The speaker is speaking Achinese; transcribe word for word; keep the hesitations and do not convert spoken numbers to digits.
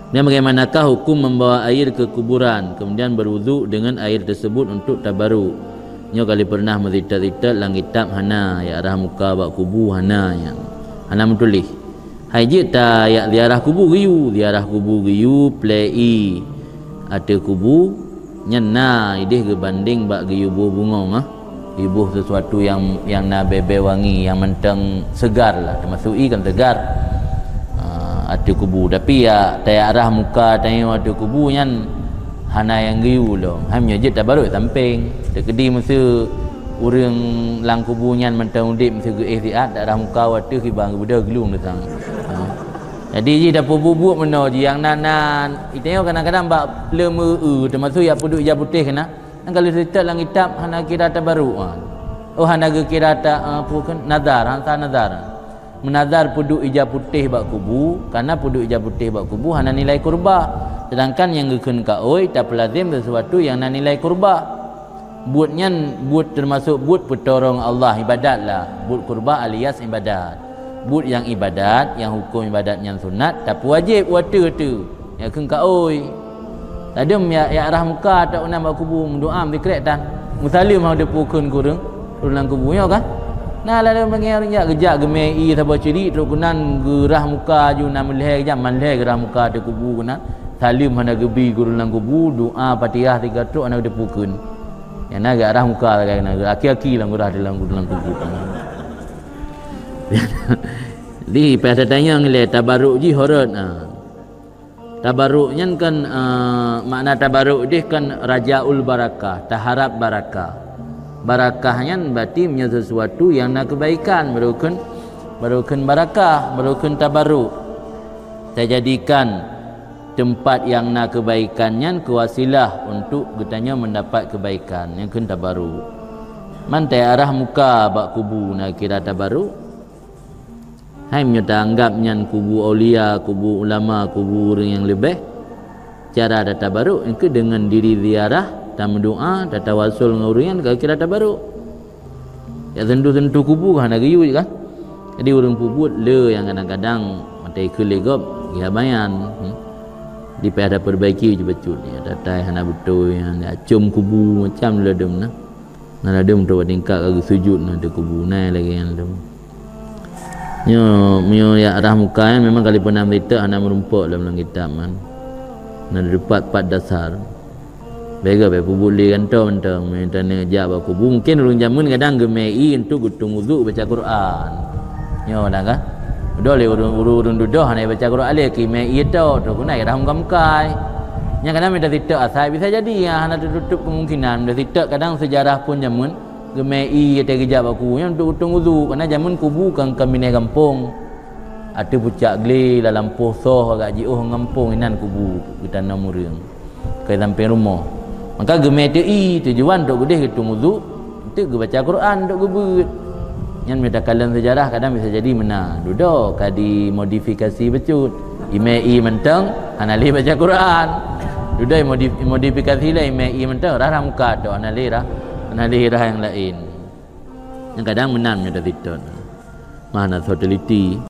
Dan bagaimanakah hukum membawa air ke kuburan, kemudian berwudu dengan air tersebut untuk tabarruk? Nyoe kali pernah meusitat-sitat lam kitab, hana, jak rhah muka bak kubu hana nyan. Hana meutuléh. Hai jeuet ta jak ziarah kubu geuyue, ziarah kubu geuyue, plei ié ateueh kubu, nyan na idéh geubandéng bak geuyue boh bungong, ah. Geuyue boh sesuatu nyang, nyang na bèe-bèe wangi, nyang mantong seugar lah, teumasuk ié kan seugar. Ah, ateueh kubu. Tapi jak ta jak rhah muka tanyoe ateueh kubu nyan hana nyang geuyue lom. Hai meunyoe jeuet tabarruk sampéng. Teukeudi meuseu ureuëng lam kubu nyan mantong udép, meuseu geuéh siat, jak rhah muka u ateueh kiban geubeudôh geulung datang. Ha. Jadi jih tapeubuet-buet meunoe jih nyang na, na, itanyoe kadang-kadang bak pleumeue, teumasuk jak peuduek ija putéh keunan. Nyang ka lheueh teuseutôt lam kitab hana kira tabarruk, ha. Oh, hana geukira ta, eh, peue kheun, nazar, hana nazar. Meunazar peuduek ija putéh bak kubu, karena peuduek ija putéh bak kubu hana nilai kurba. Sedangkan nyang geukheun kaôi tapeulazem sesuatu nyang na nilai kurba. Buet nyan buet teumasuk buet peutoe rot Allah, ibadat lah. Buet kurba alias ibadat. Buet nyang ibadat, nyang huköm ibadat nyan sunat, tapeuwajéb u ateueh-ateueh. Nyang kheun kaôi. Ladôm jak, jak rhah muka tok inan bak kubu, meudoa meusikrek tan. Meusaleuem hana teupeu kheun keu ureuëng, ureuëng lam kubu nyoe kan. Na ladôm lagée ureuëng jak geujak geumé ié saboh ceurik trok keunan geurhah muka aju na meulhèe jam, man lhèe geurhah muka ateueh kubu keunan. Saleuem hana geubi keu ureuëng lam kubu, doa Fatihah tiga trok hana teupeu kheun. Nyang na jak rhah muka sagai keunan, aki-aki lam geurhah di lam, lam kubu. Di payah tatanyong ilée tabarruk jih horot. Ha. Tabarruk nyan kan, eh, makna tabarruk deh kan rajaul barakah, taharap barakah. Barakah nyan berarti meunyoe sesuatu nyang na keubaikan, barô kheun, barô kheun barakah, barô kheun tabarruk. Tajadikan teumpat nyang na keubaikan nyan keu wasilah untuk geutanyoe meudapat keubaikan, nyang kheun tabarruk. Man tajak rhah muka bak kubu na kira tabarruk? Hai meunyoe taanggab nyan kubu aulia, kubu ulama, kubu ureuëng nyang leubeh, cara tatabarruk engkeu deungon diri ziarah, tameudoa, tatawasul ngon ureuëng nyan ka kira tabarruk. Jak sentuh-sentuh kubu hana geuyue kan? Jadi ureuëng peubuet le nyang kadang-kadang maté keu lé gob, ya bayan. Hmm. Di payah taperbaiki bacut-bacut, ya, tatai hana beutôi, ya, acöm kubu, macam ladôm na. Na ladôm trok bak tingkat ka geusujut na ateueh kubu, na lagée nyan ladôm. Nyoe, meunyoe jak rhah muka nyan memang kali peunah meusitat hana meurumpok lam, lam kitab nyan. Na teupat pat dasar. Bèk geuh, bèk peubuet lé gantoe mantong. Meunyoe taneuk jak bak kubu, mungken ureuëng jameun kadang geumé ié untuk geutung udhu baca Quran. Nyoe na kan? Udah lé ureuëng, ureuëng, ureuëng dudoe hana baca Quran lé, geumé ié tok, trok keunan jak rhah muka-mukai. Nyan kadang meunyoe tasitok asai bisa jadi, ya, hana teututup kemungkinan. Meunyoe tasitok kadang seujarah phon jameun, geumé ié teuh geujak bak kubu nyan untuk geutung udhu, karena jameun kubu kan, kan binéh gampông. Ateueh pucak glé, lam lampôh soh agak jiôh ngon gampông inan kubu geutanom ureuëng. Keu sampéng rumoh. Maka geumé teuh ié, tujuan untuk geudeh geutung udhu, untuk geubaca Quran, untuk geubeuet. Nyan meunyoe takalon seujarah kadang bisa jadi meunan. Dudoe ka dimodifikasi bacut. Imé ié mantong, hana lé baca Quran. Dudoe modif-, modifikasi lé imé ié mantong, rhah-rhah muka tok, hana lé rhah, hana lé rhah nyang laén. Nyang kadang meunan meunyoe tasitot. Mana soe teliti.